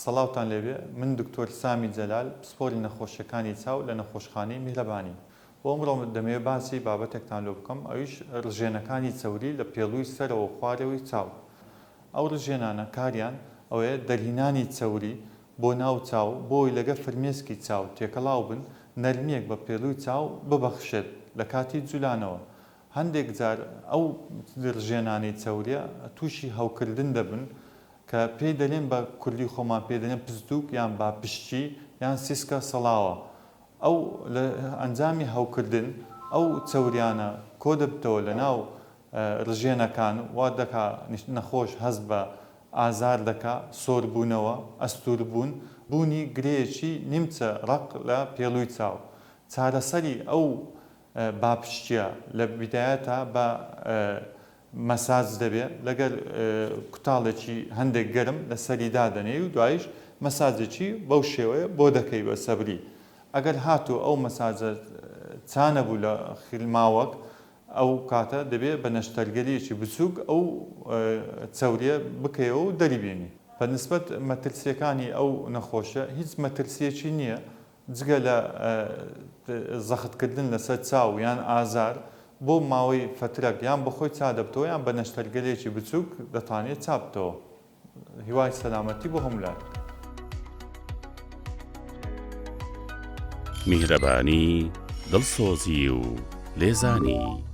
سەڵاوتان لێبێ من دکتۆر سامی جەلال پسپۆری نەخۆشیەکانی چاو لە نەخۆشخانەی میهرەبانی بۆ ئەمڕۆ دەمەوێ باسی بابەتێکتان لۆ بکەم ئەویش ڕژێنەکانی چەوری لە پێڵوی سەرەوە و خوارەوەی چاو ئەو ڕژێنانە کاریان ئەوەیە دەرهینانی چەوری بۆ ناو چاو بۆی لەگە فرمێسکی چاو تێکەڵاو بن نەرمیەک بە پێڵوی چاو ببەخشێت لە کاتی جولانەوە هەندێک جار ئەو ڕژێنانەی چەوریە توشی هەوکردن دەبن کە پێی دەلێن بە کوردی خۆمان پێی دەلێن پزدوک یان باپشتی یان سیسکە سەڵاوە ئەو لە ئەنجامی هەوکردن ئەو چەوریانە کۆدەبتەوە لە ناو ڕژێنەکان وا دەکا نەخۆش هەست بە ئازار دەکا سۆربوونەوە ئەستووربوون بوونی گرێیەکی نیمچە ڕەق لە پێڵوی چاو چارەسەری ئەو باپشتیە لە بیدایەتا بە مەساج دەبێ لەگەر کوتاڵێکی هەندێک گەرم لە سەری دادەنێی و دوایش مەساجێکی بەو شێوەیە بۆ دەکەی بە سەبری ئەگەر هاتوو ئەو مەساجە چا نەبوو لە خیل ماوەک ئەو کاتە دەبێ بە نەشتەرگەریەکی بچووک ئەو چەوریە بکەیەوە و دەری بێنی. بە نسبەت مەترسیەکانی ئەو نەخۆشە هیچ مەترسیەکی نیە جگە لە زەختکردن لەسەر چاو یان ئازار بۆ ماوەی فەترەک یان بەخۆی چا دەبتەوە یان بە نەشتەرگەریەکی بچوک دەتوانێت چا بتەوە. هیوای سەلامەتی بۆ هەموو لایەک. میهرەبانی، دڵسۆزی و لێزانی.